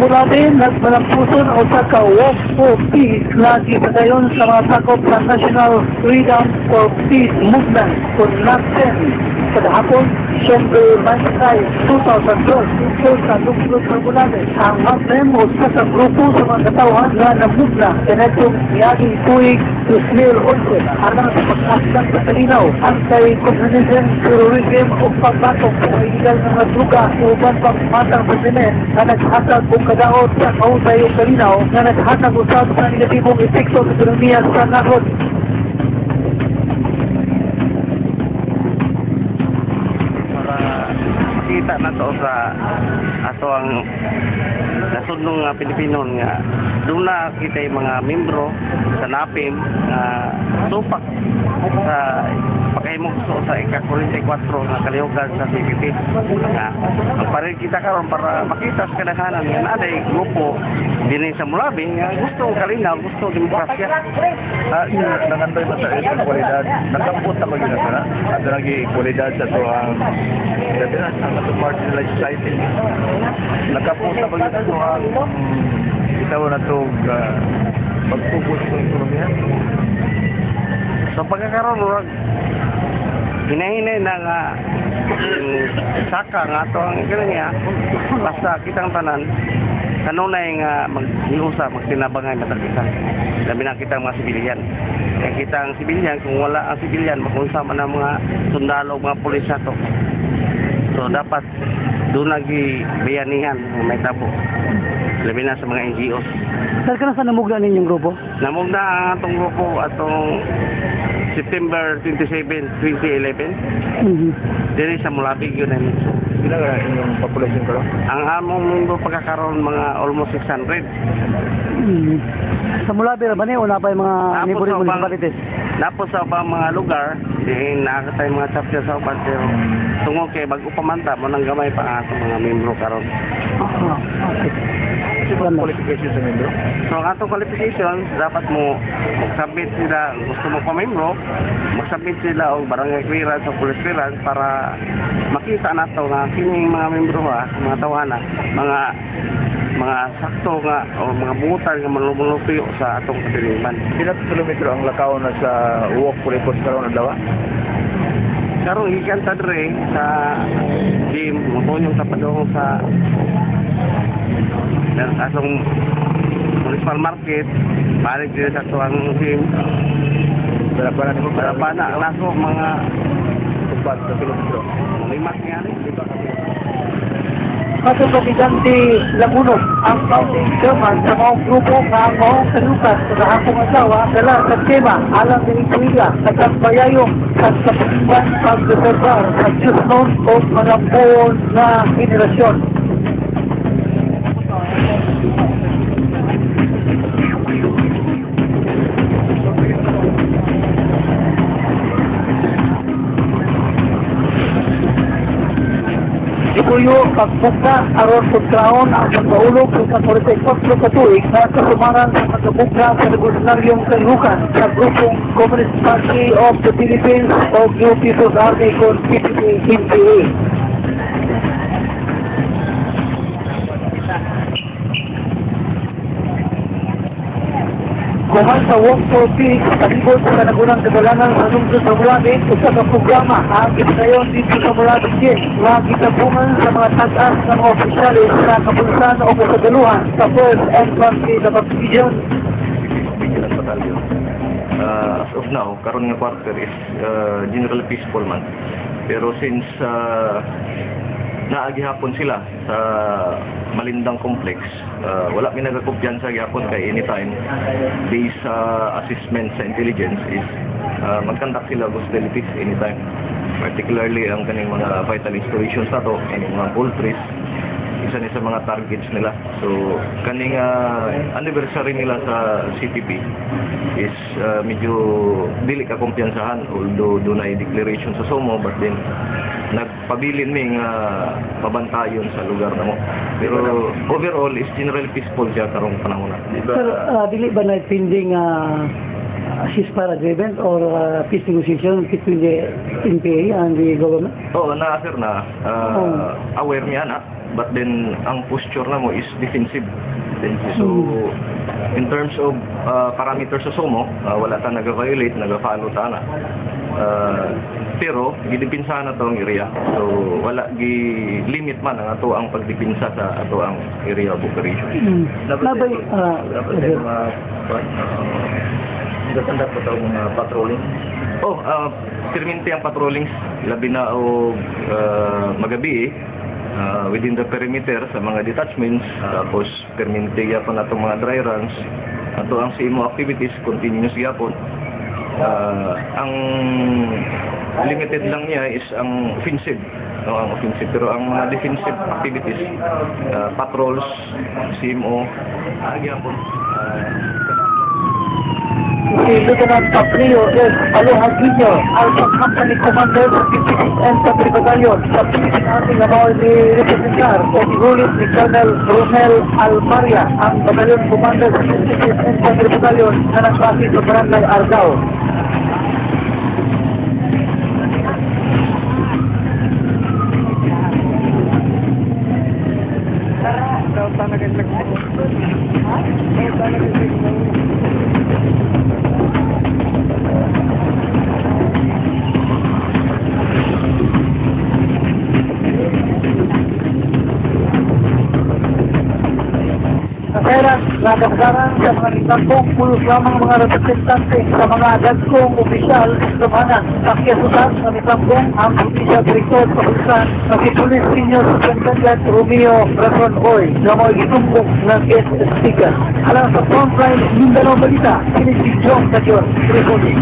Molave, nagmalampuson ang usa ka Walk for Peace nga gipadayon sa mga sakop sa National Freedom for Peace Movement o NAPFEM sa hapon, Disyembre 25, 2012, dito sa lungsod sa Molave. Ang NAPFEM usa ka grupo sa mga katawhan nga namugna kanadtong miaging tuig 2011 alang sa pag-aslang sa kalinaw, anti-communism, terrorism o pagbatok sa mga illegal nga mga druga o uban pang matang sa semen nga naghatag og kadaot sa kahusay ug kalinaw nga naghatag usab sa negatibong epekto sa ekonomiya sa nasod. Para makita na to sa ato ang nasudnong nga Pilipino nga doon na kita yung mga membro sa NAPIM nga supak sa pakahimugso sa ika-44 nga kalihukan sa CPP nga magparil kita karon para makita sa kadaghanan nga naa grupo dinhi sa Molave nga gusto ang kalinaw, gusto demokrasya. Nangandoy man sa ekwalidad, nakampot na magyud na ato lagi ekwalidad sa to ang labi na ang atong marginalized society. Nakampot na magyud to ang itaw na to pagpugos sa ekonomiya. So pagkakaroon, murag hinahinay na nga saka nga ato ang ekonomiya, basta kitang tanan kanunay nga maghiusa, magtinabangay matag isa, labi na kitang mga sibilyan. Kaya kita ang sibilyan, kung wala ang sibilyan, magunsa man ang mga sundalo, mga pulis ato. So dapat doon lagi bayanihan kung may tabo, labi na sa mga NGOs. Sir, kano sa namugna ninyong grupo? Namugna ang atong grupo atong September 27, 2011. Diri sa Molave yun ay mismo. Pila ka inyong population karon? Ang among mundo pagkakaroon mga almost 600. Sa Molave ra ba ni o naa pa yung mga Tapos neighboring sa ubang- municipalities? Napos sa ubang mga lugar, diin nakakatay mga chapter sa uban, pero tungod kay bago pa man ta mo nang gamay pa ang atong mga membro karon. Ah, okay. Kasi qualification sa membro? So ang atong qualifications, dapat mo mag-submit sila, gusto mo pa-membro, mag-submit sila og barangay clearance o police clearance para makita nato nga kining mga membro ha, mga tawhana, mga sakto nga o mga butan nga manlumulopiyo sa atong katilingban. Pila ka kilometro ang lakaw na sa Walk for Peace karon adlaw? Karon gikan ta diri sa gym, motunyong ta padung sa atong municipal market, balik diri sa atuang gym. Wala pa na nimo Para pa na ang nako mga upat ka kilometro. 5 nga ni. Matod kay Dante Laguno, ang founding chairman sa maong grupo nga ang maong kalukas sa gahapong adlaw dala sa tema alang nining tuiga sa pagbayayong sa kapatiban pagreserbar sa Diyosnon o mga buon na henerasyon. Ikuyo pagmugna aron kontraon ang pagpaulog sa 44 ka tuig na kasumaran sa pagkabugna sa revolusyonaryong kalihukan sa grupong Communist Party of the Philippines o New People's Army kon PPP-NPA. Kuman sa Walk for Peace, palibot sa kanagunang kadalanan sa lungsod sa Molave, usa ka programa ang gipadayon dito sa Molave Gym nga gitabungan sa mga tag-as ng mga opisyales sa kapulisan o kasagaluhan sa 1st Infantry Division. Vigilance Battalion. As of now, karon nga quarter is generally peaceful man. Pero since naa gihapon sila sa Malindang Complex, wala mi nagakumpiyansa gihapon kay anytime based sa assessment sa intelligence is mag-conduct sila og hostilities anytime. Particularly ang kaning mga vital installations nato, kaning mga poultries, isa ni sa mga targets nila. So kaning anniversary nila sa CPP is medyo dili ka kumpiyansahan, although dunay declaration sa SOMO, but then nagpabilin mi nga pabantayon sa lugar namo. Pero overall is generally peaceful siya karong panahon na. Sir, dili ba na pending ceasefire agreement or peace negotiation between the NPA and the government? Oo, na sir na aware niya na, but then ang posture na mo is defensive. So in terms of parameters sa SOMO, wala ta naga-violate, naga-follow ta na. Pero gidipinsa na to ang area. So wala gi limit man ang ato ang pagdipinsa sa ato ang area of operation. Nabay, Dapat tayo mga nagakandak pa tawag mga patrolling. Oh, perminti ang patrollings, labi na og magabi eh, within the perimeter sa mga detachments, tapos perminti gyapon atong mga dry runs. Ato ang CMO activities continuous gyapon. Ang limited lang niya is ang offensive, no, ang offensive, pero ang mga defensive activities, patrols, CMO, gyapon. Si Lieutenant Caprio S. Aloha Jr., Alpha Company Commander sa 56 Infantry Battalion sa Philippine Army nga mao ni representar o gigulit ni Colonel Romel Almaria, ang Battalion Commander sa 56 Infantry Battalion na nagbase sa Barangay Argao. Kaseran, nagkakaran sa mga nagtagpong pulos lamang mga representante sa mga dagkong opisyal sa Lumanan. Pakiasutan sa nitambong ang Provincial Director sa Pulisan na si Police Senior Superintendent Romeo Rason Oy na mga gitumbok ng guest speaker. Alang sa Frontline Mindanao Balita, kini si John Cadion, reporting.